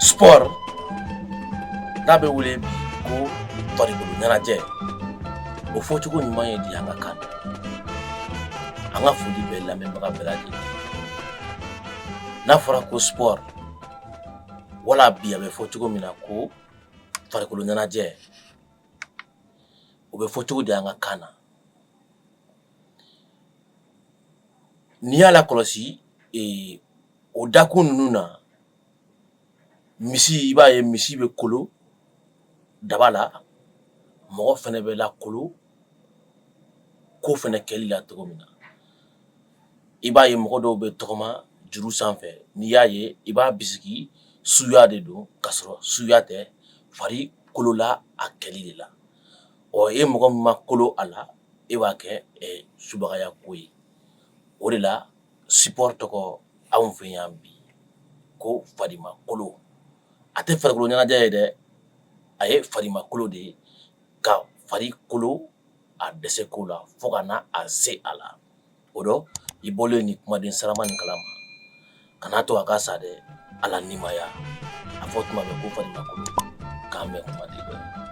Sport n'a bɛ wele bi ko farikolo ɲɛnajɛ, o fɔcogo ɲuman ye di an ka kan na? An ka foli bɛ lamɛnbaga bɛɛ lajɛlen. N'a fɔra ko sport, wala bi a bɛ fɔ cogo min na ko farikolo ɲɛnajɛ, o bɛ fɔ cogo di an ka kan na? N'i y'a lakɔlɔsi o dakun ninnu na, misi, i b'a ye misi bɛ kolo daba la, mɔgɔ fana bɛ lakolo ko fana kɛli la cogo min na. I b'a ye mɔgɔ dɔw bɛ tɔgɔma juru sanfɛ, n'i y'a ye i b'a bisigi suya de don, ka sɔrɔ suya tɛ, fari kolola a kɛli de la. Ɔ e mɔgɔ min ma kolo a la, e b'a kɛ subagaya ko ye. O de la sport tɔgɔ anw fɛ yan bi ko farimakolo. A tɛ farikolo ɲɛnajɛ ye dɛ, a ye farimakolo de ye, ka fari kolo a dɛsɛ ko la fo ka na a se a la. O dɔ i bɔlen ni kumaden sarama nin kalama, kan'a to a ka sa dɛ, ala nimaya a fɔ tuma bɛɛ ko farimakolo. K'an bɛn kumaden wɛrɛ.